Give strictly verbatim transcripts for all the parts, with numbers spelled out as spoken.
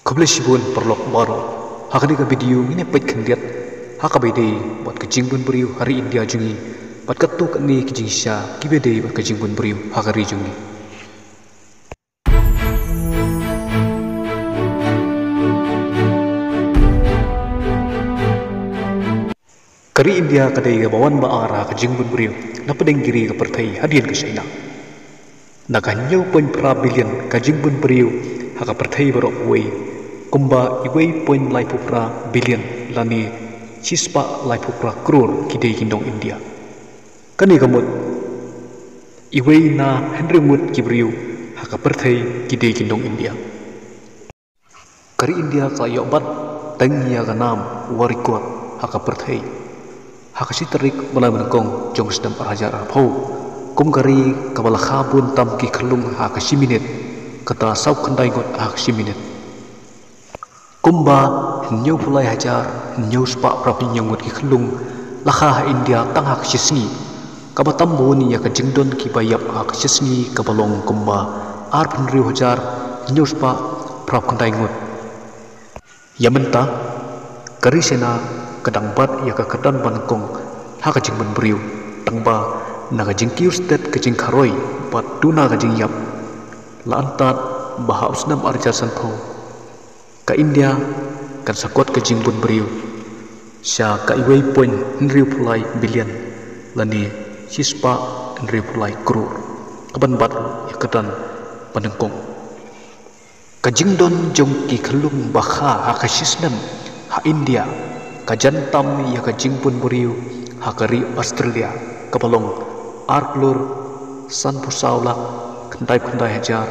Khublei shibun paralok baroh. Ha kane ka video ngin ïa peit khyndiat ha kaba ïadei bad ka jingbun briew ha ri India jong ngi, bad katto katne ki jingshisha kiba ïadei bad ka jingbun briew ha ka ri jong ngi. Ka ri India ka dei kaba wan ba ar ha ka jingbun briew na pdeng ki ri ka pyrthei hadien ka China. Na ka hynñiew point phra billion ka jingbun briew ha ka pyrthei baroh kawei, kumba iwei point laiphew phra billion lane shispah laiphew phra klur ki dei ki nong India. Kane ka mut iwei na hynriew ngut ki briew ha ka pyrthei ki dei ki nong India. Ka ri India ka la ïoh bat teng ïa ka nam wa record ha ka pyrthei ha ka shi tarik bnai ba nyngkong jong ka snem ar hajar arphew, kum ka ri kaba la kha bun tam ki khyllung ha ka shi minit, kata saw khyndai ngut ha ka shi minit. Kumba hynñiew phew lai hajar hynñiew spah phra phew hynñiew ngut ki khyllung la kha ha India tang ha ka shi sngi, kaba tam bun ïa ka jingdon kiba ïap ha ka shi sngi kaba long kumba arphew hynriew hajar hynñiew spah phra phew khyndai ngut. Ïa mynta ka ri China ka dang bat ïa ka kyrdan ba nyngkong ha ka jingbun briew, tangba na ka jingkiew stet ka jingkharoi bad duna ka jingïap, la antad ba ha u snem ar hajar sanphew ka India kan sa kot ka jingbun briew sha ka iwei point hynriew phew lai billion lane shispah hynriew phew lai klur, kaban bat ruh ïa ka kyrdan ba nyngkong. Ka jingdon jong ki khyllung ba kha ha ka shi snem ha India ka jan tam ïa ka jingbun briew ha ka ri Australia, kaba long ar klur sanphew saw lak khyndai phew khyndai hajar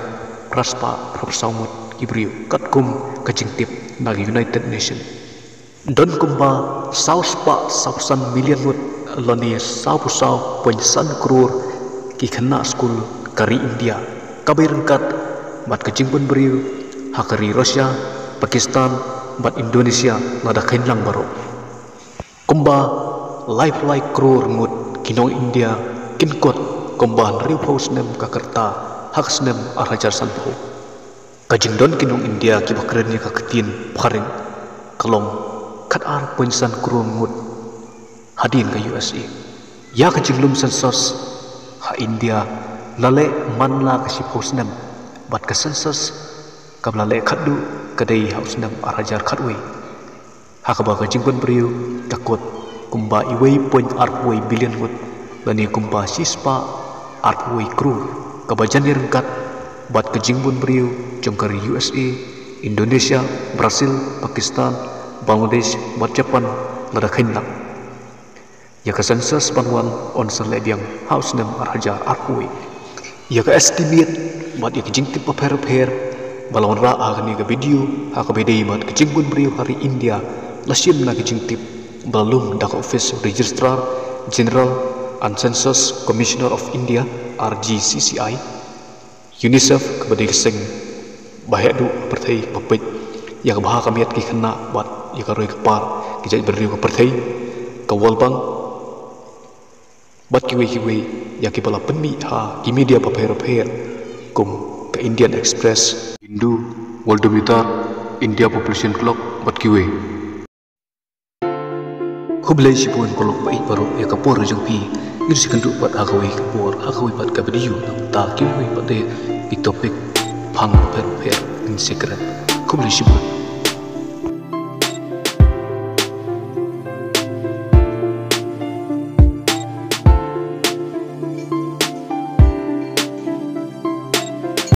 phra spah phra phew saw ngut ki briew, katkum ka jingtip na ka United Nations. Don kumba saw spah saw phew san million ngut lane saw phew saw point san klur ki khynnah skul ka ri India, kaba ïaryngkat bad ka jingbun briew ha ka ri Russia, Pakistan bad Indonesia lada kheiñ lang baroh. Kumba laiphew lai klur ngut ki nong India kin kot kumba hynriewphew snem ka rta ha ka snem ar hajar sanphew. Ka jingdon ki nong India kiba kren ïa ka ktien phareng ka long khat ar point san klur ngut hadien ka U S A. Ïa ka jinglum census ha India la leh man la ka shiphew snem, bad ka census kaba la leh khatduh ka dei ha u snem ar hajar khatwei, ha kaba ka jingbun briew ka kot kumba iwei point arphew wei billion ngut lane kumba shispah arphew wei klur, kaba jan ïaryngkat bad ka jingbun briew jong ka ri U S A, Indonesia, Brazil, Pakistan, Bangladesh bad Japan lada kheiñ lang. Ïa ka census ban wan yn sa leh biang ha u snem ar hajar arphew wei. Ïa ka estimate bad ïa ka jingtip bapher bapher ba la wanrah ha kane ka video ha kaba ïadei bad ka jingbun briew ha ri India la shim na ka jingtip ba la lum da ka Office of Registrar General and Census Commissioner of India, R G C C I, UNICEF, kaba dei ka seng ba heh duh ha pyrthei ba peit ïa ka bha ka miat ki khynnah bad ïa ka roi ka par ki jaitbynriew ka pyrthei, ka World Bank bad kiwei kiwei ïa kiba la pynmih ha ki media bapher bapher kum ka Indian Express, Hindu, Worldometer, India Population Clock bad kiwei. Khublei shibun paralok ba ïeit baroh ïa ka por jong phi. Ngin sa ïakynduh pat ha kawei ka por ha kawei pat ka video, nangta kiwei pat de ki topic phang bapher bapher ngin sa kren. Khublei shibun.